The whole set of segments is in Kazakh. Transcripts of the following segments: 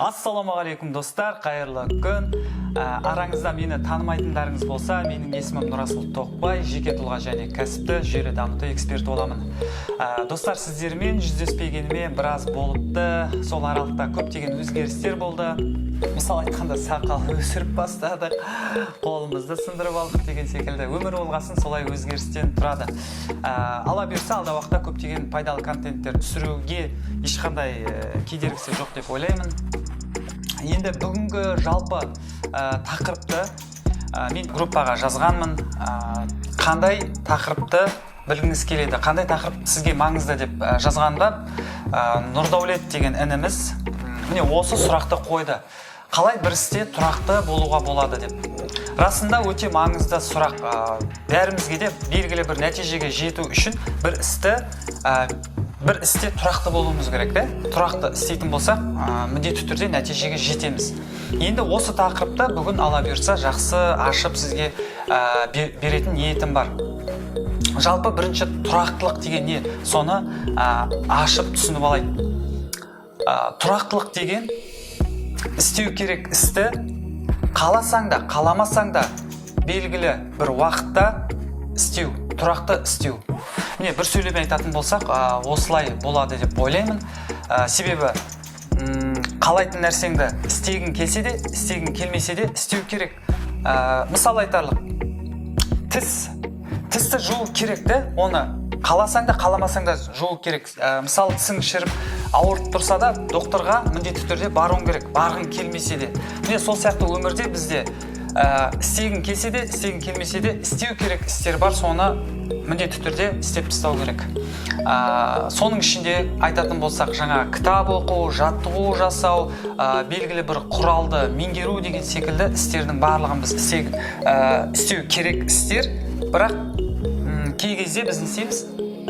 Ассалаумағалейкум, достар, қайырлы күн! Араңызда мені танымайтындарыңыз болса, менің есімім Нұрасыл Тоқбай, жеке тұлға және кәсіпті жүйелі дамыту эксперті боламын. Достар, сіздермен жүздеспегеніме біраз болыпты. Сол аралықта көптеген өзгерістер болды. Мысал айтқанда, сақал өсіріп бастадық, қолымызды сындырып алдық деген секілді. Өмір болғасын солай өзгерістен тұрады. Алла бұйырса, алдағы уақытта көптеген пайдалы контенттер түсіруге ешқандай кедергісі жоқ деп ойлаймын. Енді бүгінгі жалпы тақырыпты мен группаға жазғанмын, қандай тақырыпты білгіңіз келеді, қандай тақырып сізге маңызды деп жазғанымда, Нұрдәулет деген ініміз міне осы сұрақты қойды: қалай бір істе тұрақты болуға болады деп. Расында, өте маңызды сұрақ. Бәрімізге де белгілі бір нәтижеге жету үшін бір істе тұрақты болуымыз керек те. Тұрақты істейтін болсақ, міндетті түрде нәтижеге жетеміз. Енді осы тақырыпты бүгін, Алла бұйыртса, жақсы ашып сізге беретін ниетім бар. Жалпы, бірінші, тұрақтылық деген не, соны ашып түсініп алайық. Тұрақтылық деген істеу керек істі қаласаң да, қаламасаң да белгілі бір уақытта істеу, тұрақты істеу. Міне, бір сөйлеммен айтатын болсақ, осылай болады деп ойлаймын. Себебі қалайтын нәрсеңді істегің келсе де, істегің келмесе де істеу керек. Мысал айтарлық, тісті жуу керек те, оны қаласаң да, қаламасаң да жуу керек. Мысалы, тісің шіріп, ауырып тұрса да, докторға міндетті түрде баруың керек, барғың келмесе де. Міне, сол сияқты өмірде бізде істегің келсе де, істегің келмесе де істеу керек істер бар, соны міндетті түрде істеп тастау керек. Соның ішінде айтатын болсақ, жаңа кітап оқу, жаттығу жасау, белгілі бір құралды меңгеру деген секілді істердің барлығын біз істеу керек істер. Бірақ кей кезде біз не істейміз?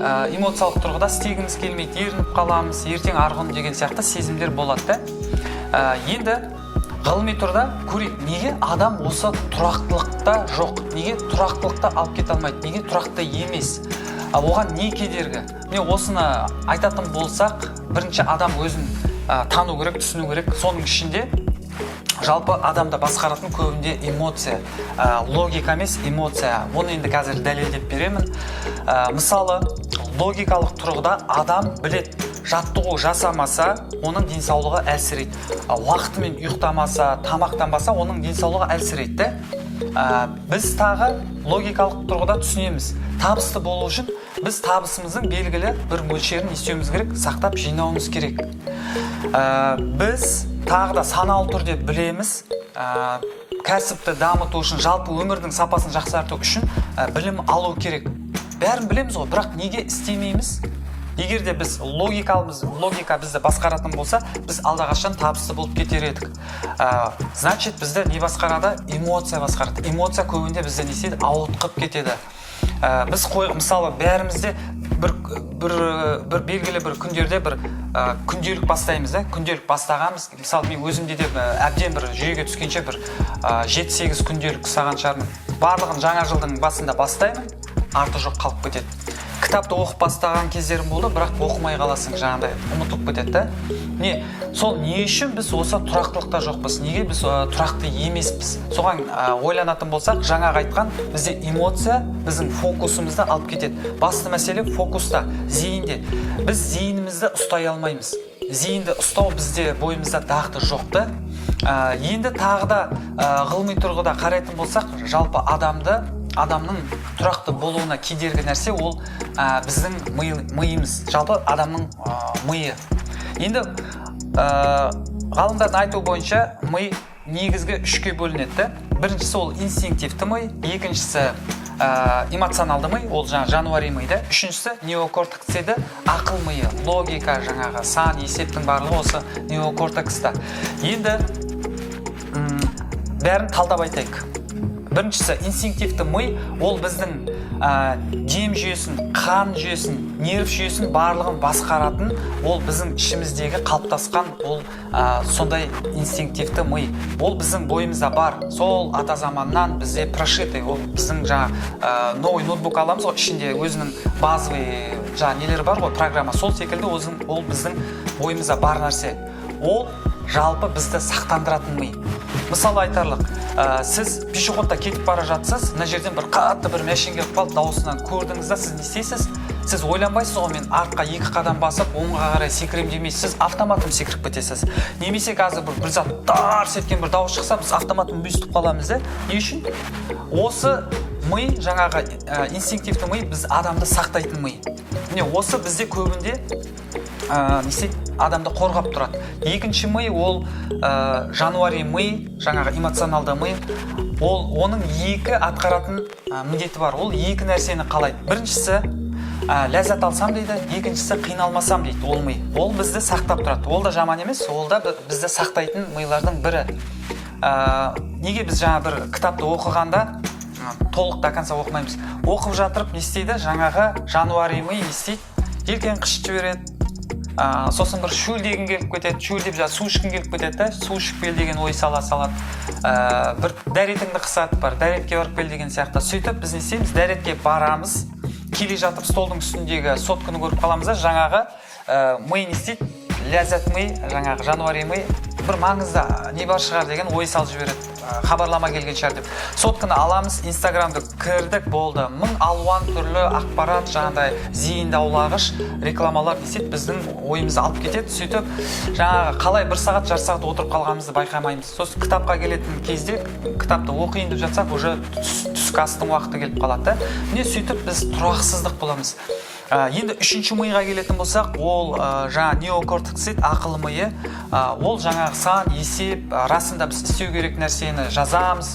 Эмоциялық тұрғыда істегіміз келмейді, ерініп қаламыз, ертең, арғы деген сияқты сезімдер болады да. Енді ғылыми тұрда көрейік, неге адам осы тұрақтылықта жоқ, неге тұрақтылықта алып кете алмайды, неге тұрақты емес, оған не кедергі? Міне, осыны айтатын болсақ, бірінші адам өзін тану керек, түсіну керек. Соның ішінде жалпы адамды басқаратын көбінде эмоция, логика емес, эмоция. Оны енді қазір дәлелдеп беремін. Мысалы, логикалық тұрғыда адам білет: жаттығу жасамаса, оның денсаулығы әлсірейді, уақытымен ұйықтамаса, тамақтанбаса, оның денсаулығы әлсірейді де. Біз тағы логикалық тұрғыда түсінеміз: табысты болу үшін біз табысымыздың белгілі бір мөлшерін не істеуіміз керек? Сақтап, жинауымыз керек. Біз тағы да саналы түрде білеміз, кәсіпті дамыту үшін, жалпы өмірдің сапасын жақсарту үшін білім алу керек. Бәрін білеміз ғой, бірақ неге істемейміз? Егер де біз логика бізді басқаратын болса, біз алдақашан табысты болып кетер едік. Значит, бізді не басқарады? Эмоция басқарады. Эмоция көбінде бізді не істейді? Ауытқып кетеді. Біз қой, мысалы, бәрімізде бір белгілі бір күндерде бір күнделік бастаймыз да, күнделік бастағанбыз. Мысалы, мен өзімде де әбден бір жүйеге түскенше бір 7-8 күнделік ұстаған шығармын. Барлығын жаңа жылдың басында бастаймын, арты жоқ, қалып кетеді. Кітапты оқып бастаған кездерім болды, бірақ оқымай қаласың, жаңағыдай ұмытылып кетеді да. Не сол, не үшін біз осы тұрақтылықта жоқпыз, неге біз тұрақты емеспіз? Соған ойланатын болсақ, жаңағы айтқан, бізде эмоция біздің фокусымызды алып кетеді. Басты мәселе фокуста, зейінде. Біз зейінімізді ұстай алмаймыз. Зейінді ұстау бізде, бойымызда дағды жоқ та. Енді тағы да ғылыми тұрғыда қарайтын болсақ, жалпы адамның тұрақты болуына кедергі нәрсе ол біздің миымыз, жалпы адамның миы. Енді ғалымдардың айтуы бойынша, ми негізгі үшке бөлінеді да. Біріншісі ол инстинктивті ми, екіншісі эмоционалды ми, ол жаңағы жануари ми да, үшіншісі неокортекс дейді, ақыл миы, логика, жаңағы сан есептің барлығы осы неокортекста. Енді бәрін талдап айтайық. Біріншісі инстинктивті ми. Ол біздің дем жүйесін, қан жүйесін, нерв жүйесін, барлығын басқаратын. Ол біздің ішіміздегі қалыптасқан, ол сондай инстинктивті ми. Ол біздің бойымызда бар, сол ата заманнан бізде прошитый. Ол біздің жаңа новый ноутбук аламыз ғой, ішінде өзінің базовый жаңа нелері бар ғой, программа. Сол секілді өзің, ол біздің бойымызда бар нәрсе. Ол жалпы бізді сақтандыратын ми. Мысалы айтарлық, сіз пешеходта кетіп бара жатсыз, мына жерден бір қатты бір мәшин келіп қалды, дауысынан көрдіңіз да, сіз не істейсіз? Сіз ойланбайсыз ғой, мен артқа екі қадам басып, оңға қарай секіремін демейсіз, сіз автоматом секіріп кетесіз. Немесе қазір бір зат тарс еткен бір дауыс шықса, біз автоматом бүйтіп қаламыз да. Не үшін? Осы ми, жаңағы инстинктивті ми, біз адамды сақтайтын ми. Міне, осы бізде көбінде не істейді? Адамды қорғап тұрады. Екінші ми ол жануари ми, жаңағы эмоционалды ми. Ол оның екі атқаратын міндеті бар. Ол екі нәрсені қалайды. Біріншісі, ләззат алсам дейді, екіншісі, қиналмасам дейді. Ол ми, ол бізді сақтап тұрады. Ол да жаман емес, ол да бізді сақтайтын милардың бірі. Неге біз жаңа бір кітапты оқығанда толық до конца оқымаймыз? Оқып жатырып не істейді? Жаңағы жануари ми не істейді? Желкені қышытып жібереді, сосын бір шөлдегің келіп кетеді, шөлдеп жаңағы су ішкің келіп кетеді да, су ішіп кел деген ой сала салады. Бір дәретіңді қысады, бар дәретке барып кел деген сияқты. Сөйтіп біз не істейміз? Дәретке барамыз, келе жатып столдың үстіндегі сотканы көріп қаламыз да, жаңағы ми не істейді? Ләззат ми, жаңағы жануари ми бір маңызды не бар шығар деген ой салып жібереді, хабарлама келген шығар деп. Сотканы аламыз, Инстаграмды кірдік, болды, мың алуан түрлі ақпарат, жаңағыдай зейінді аулағыш рекламалар не істейді? Біздің ойымызды алып кетеді. Сөйтіп жаңағы қалай бір сағат, жарты сағат отырып қалғанымызды байқамаймыз. Сосын кітапқа келетін кезде, кітапты оқиын деп жатсақ, уже түскі астың уақыты келіп қалады да. Міне, сөйтіп біз тұрақсыздық боламыз. Енді үшінші миға келетін болсақ, ол жаңа неокортекс дейді, ақыл миы. Ол жаңағы сан, есеп, расында біз істеу керек нәрсені жазамыз,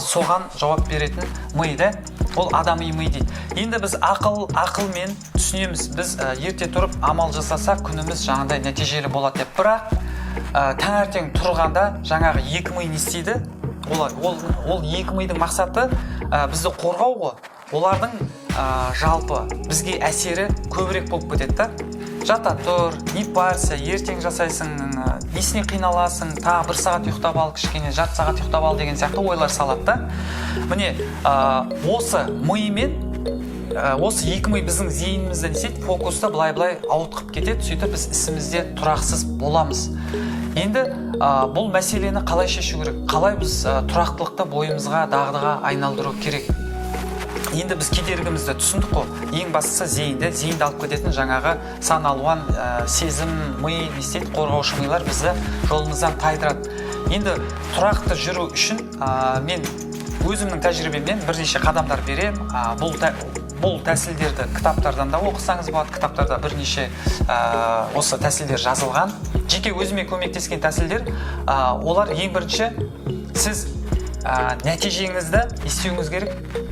соған жауап беретін ми да. Ол адами ми дейді. Енді біз ақылмен түсінеміз, біз ерте тұрып амал жасасақ, күніміз жаңағыдай нәтижелі болады деп. Бірақ таңертең тұрғанда жаңағы екі ми не істейді? Ол екі мидың мақсаты бізді қорғау ғой. Олардың жалпы бізге әсері көбірек болып кетеді да. Жата тұр, не парься, ертең жасайсың, несіне қиналасың, тағы бір сағат ұйықтап ал, кішкене жарты сағат ұйықтап ал деген сияқты ойлар салады да. Міне, осы мимен, осы екі ми біздің зейінімізді не істейді? Фокусты былай былай ауытқып кетеді. Сөйтіп біз ісімізде тұрақсыз боламыз. Енді бұл мәселені қалай шешу керек? Қалай біз тұрақтылықты бойымызға, дағдыға айналдыру керек? Енді біз кедергімізді түсіндік қой. Ең бастысы зейінді алып кететін жаңағы сан алуан сезім, ми не істейді? Қорғаушы милар бізді жолымыздан тайдырады. Енді тұрақты жүру үшін мен өзімнің тәжірибемнен бірнеше қадамдар беремін. Бұл тәсілдерді кітаптардан да оқысаңыз болады. Кітаптарда бірнеше осы тәсілдер жазылған. Жеке өзіме көмектескен тәсілдер, олар: ең бірінші, сіз нәтижеңізді істеуіңіз керек,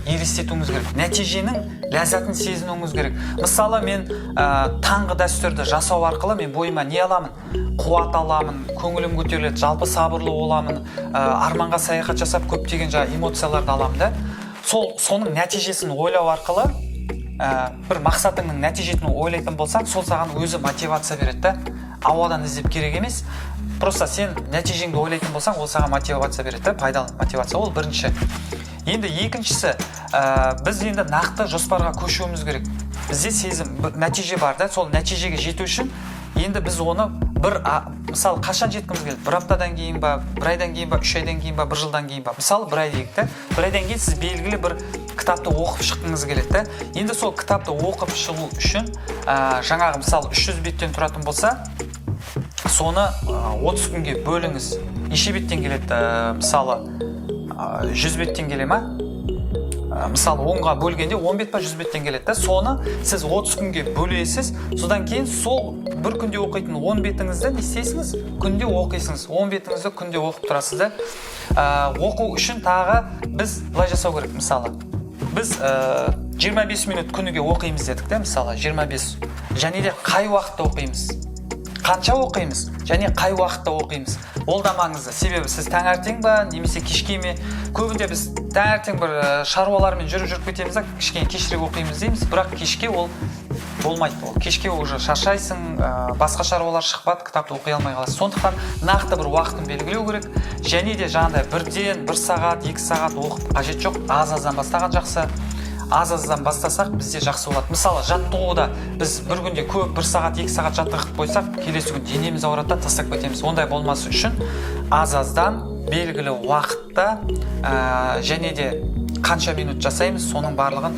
елестетуіңіз керек, нәтиженің ләззатын сезінуіңіз керек. Мысалы, мен таңғы дәстүрді жасау арқылы мен бойыма не аламын? Қуат аламын, көңілім көтеріледі, жалпы сабырлы боламын, арманға саяхат жасап, көптеген жаңағы эмоцияларды аламын да. Соның нәтижесін ойлау арқылы, бір мақсатыңның нәтижесін ойлайтын болсаң, сол саған өзі мотивация береді да. Ауадан іздеп керек емес, просто сен нәтижеңді ойлайтын болсаң, ол саған мотивация береді да, пайдалы мотивация. Ол бірінші. Енді екіншісі, біз енді нақты жоспарға көшуіміз керек. Бізде сезім, бір нәтиже бар да. Сол нәтижеге жету үшін енді біз оны бір мысалы, қашан жеткіміз келеді? Бір аптадан кейін ба, бір айдан кейін ба, 3 айдан кейін ба, бір жылдан кейін ба? Мысалы, бір ай дейік та. Бір айдан кейін сіз белгілі бір кітапты оқып шыққыңыз келеді да. Енді сол кітапты оқып шығу үшін жаңағы, мысалы, 300 беттен тұратын болса, соны 30 күнге бөліңіз. Неше беттен келеді? Мысалы, 100 беттен келе ма? Мысалы, 10-ға бөлгенде 10 бет па, 100 беттен келеді да. Соны сіз 30 күнге бөлесіз. Содан кейін сол бір күнде оқитын 10 бетіңізді не істейсіз? Күнде оқисыз. 10 бетіңізді күнде оқып тұрасыз да. Оқу үшін тағы біз былай жасау керек. Мысалы, біз 25 минут күніге оқимыз дедік те, мысалы, 25. Және де қай уақытта оқимыз, қанша оқимыз және қай уақытта оқимыз, ол да маңызды. Себебі сіз таңертең ба немесе кешке ме? Көбінде біз таңертең бір шаруалармен жүріп жүріп кетеміз да, кішкене кешірек оқимыз дейміз. Бірақ кешке ол болмайды. Ол кешке уже шаршайсың, басқа шаруалар шықпады, кітапты оқи алмай қаласың. Сондықтан нақты бір уақытын белгілеу керек. Және де жаңағыдай бірден бір сағат, 2 сағат оқып қажет жоқ, аз аздан бастаған жақсы. Аз аздан бастасақ, бізде жақсы болады. Мысалы, жаттығуда біз бір күнде көп, бір сағат, 2 сағат жаттығып қойсақ, келесі күн денеміз ауырады да, тастап кетеміз. Ондай болмас үшін аз аздан белгілі уақытта және де қанша минут жасаймыз, соның барлығын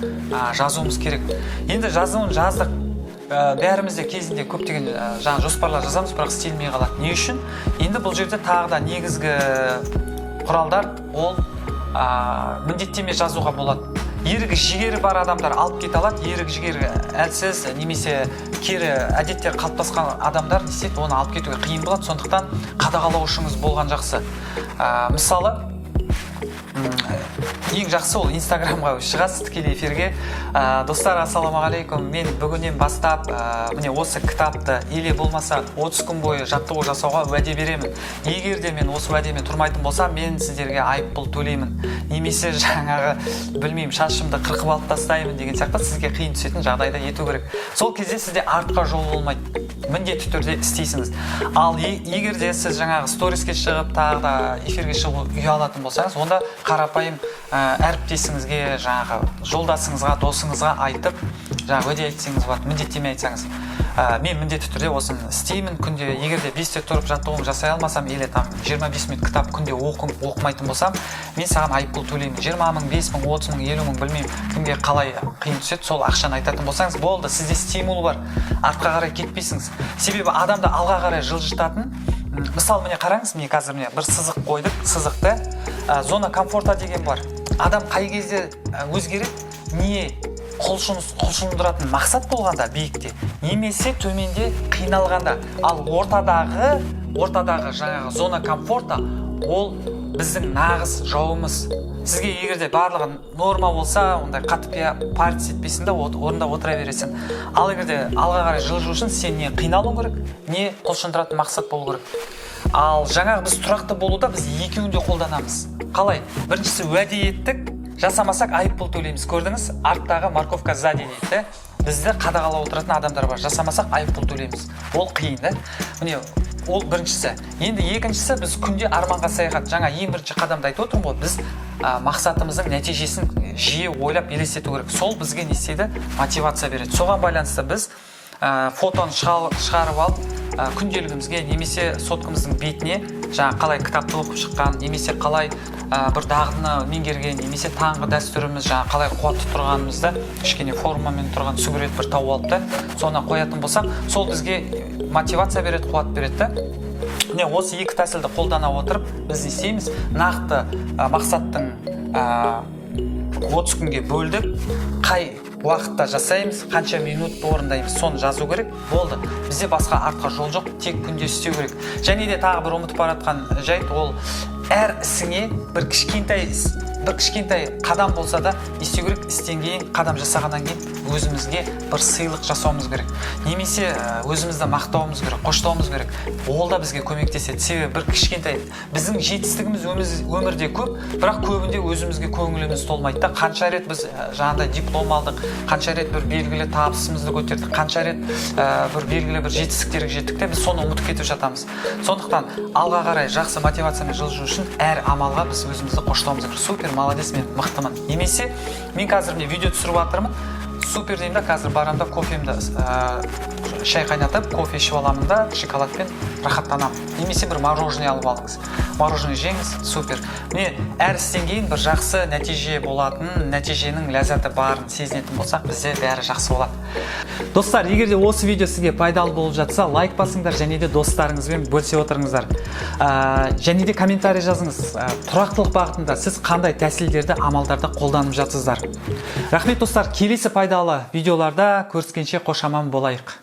жазуымыз керек. Енді жазуын жаздық. Бәріміз де кезінде көптеген жаңа жоспарлар жазамыз, бірақ істелмей қалады. Не үшін? Енді бұл жерде тағы да негізгі құралдар ол міндеттеме жазуға болады. Ерік жігері бар адамдар алып кете алады. Ерік жігері әлсіз немесе кері әдеттер қалыптасқан адамдар не істейді? Оны алып кетуге қиын болады. Сондықтан қадағалаушыңыз болған жақсы. Мысалы, ең жақсы ол Инстаграмға шығасыз тікелей эфирге: «Достар, ассалаумағалейкум, мен бүгіннен бастап міне осы кітапты или болмаса 30 күн бойы жаттығу жасауға уәде беремін. Егер де мен осы уәдеме тұрмайтын болсам, мен сіздерге айыппұл төлеймін немесе жаңағы, білмеймін, шашымды қырқып алып тастаймын» деген сияқты сізге қиын түсетін жағдайда ету керек. Сол кезде сізде артқа жол болмайды, міндетті түрде істейсіңіз. Ал егер де сіз жаңағы сториске шығып, тағы да эфирге шығу ұялатын болсаңыз, онда қарапайым әріптесіңізге, жаңағы жолдасыңызға, досыңызға айтып, жаңағы уәде айтсаңыз болады, міндеттеме айтсаңыз: «Мен міндетті түрде осыны істеймін күнде. Егер де 5-те тұрып жаттығуымды жасай алмасам или там 25 минут кітап күнде оқымайтын болсам, мен саған айыппұл төлеймін. 20 000, 5000, 30 000, 50 000, білмеймін, кімге қалай қиын түседі, сол ақшаны айтатын болсаңыз болды, сізде стимул бар, артқа қарай кетпейсіңіз. Себебі адамды алға қарай жылжытатын мысалы, міне, қараңыз, міне, қазір, міне, бір сызық қойдық, сызықты. Зона комфорта деген бар. Адам қай кезде өзгереді? Не құлшындыратын мақсат болғанда биікте немесе төменде қиналғанда. Ал ортадағы жаңағы зона комфорта ол біздің нағыз жауымыз. Сізге егер де барлығы норма болса, ондай қатты париться етпейсің да, орында отыра бересің. Ал егер де алға қарай жылжу үшін сен не қиналуың керек, не құлшындыратын мақсат болу керек. Ал жаңағы біз тұрақты болуда біз екеуін де қолданамыз. Қалай? Біріншісі, уәде еттік, жасамасақ, айыппұл төлейміз. Көрдіңіз, арттағы морковка сзади дейді да. Бізді қадағалап отыратын адамдар бар, жасамасақ, айыппұл төлейміз. Ол қиын да. Міне, ол біріншісі. Енді екіншісі, біз күнде арманға саяхат. Жаңа ең бірінші қадамда айтып отырмын ғой, біз мақсатымыздың нәтижесін жиі ойлап елестету керек. Сол бізге не істейді? Мотивация береді. Соған байланысты біз фотоны шығарып алып, күнделігімізге немесе соткамыздың бетіне жаңа қалай кітапты оқып шыққан немесе қалай бір дағдыны меңгерген немесе таңғы дәстүріміз, жаңа қалай қуатты тұрғанымызды кішкене формамен тұрған сурет бір тауып алып та, соны қоятын болсақ, сол бізге мотивация береді, қуат береді да. Міне, осы екі тәсілді қолдана отырып, біз не істейміз? Нақты мақсаттың 30 күнге бөлдік, қай уақытта жасаймыз, қанша минут орындаймыз, соны жазу керек. Болды, бізде басқа артқа жол жоқ, тек күнде істеу керек. Және де тағы бір ұмытып бара жатқан жайт, ол әр ісіңе бір кішкентай қадам болса да не істеу керек? Істен кейін, қадам жасағаннан кейін өзімізге бір сыйлық жасауымыз керек немесе өзімізді мақтауымыз керек, қоштауымыз керек. Ол да бізге көмектеседі. Себебі бір кішкентай біздің жетістігіміз өмірде көп, бірақ көбінде өзімізге көңіліміз толмайды да. Қанша рет біз жаңағыдай диплом алдық, қанша рет бір белгілі табысымызды көтердік, қанша рет бір белгілі бір жетістіктерге жеттік те, біз соны ұмытып кетіп жатамыз. Сондықтан алға қарай жақсы мотивациямен жылжу үшін әр амалға біз өзімізді қоштауымыз керек: «Супер, молодец, мен мықтымын» немесе «Мен қазір, міне, видео түсіріп жатырмын, супер» деймін да, қазір барамын да, кофемді, шай қайнатып, кофе ішіп аламын да, шоколадпен рахаттанамын. Немесе бір мороженое алып алыңыз, мороженое жеңіз, супер. Міне, әр істен кейін бір жақсы нәтиже болатын, нәтиженің ләззаты барын сезінетін болсақ, бізде бәрі жақсы болады. Достар, егер де осы видео сізге пайдалы болып жатса, лайк басыңдар және де достарыңызбен бөлісе отырыңыздар. Және де комментарий жазыңыз. Тұрақтылық бағытында сіз қандай тәсілдерді, амалдарды қолданып жатсыздар? Рахмет, достар. Келесі пайдалы видеоларда көріскенше қош аман болайық.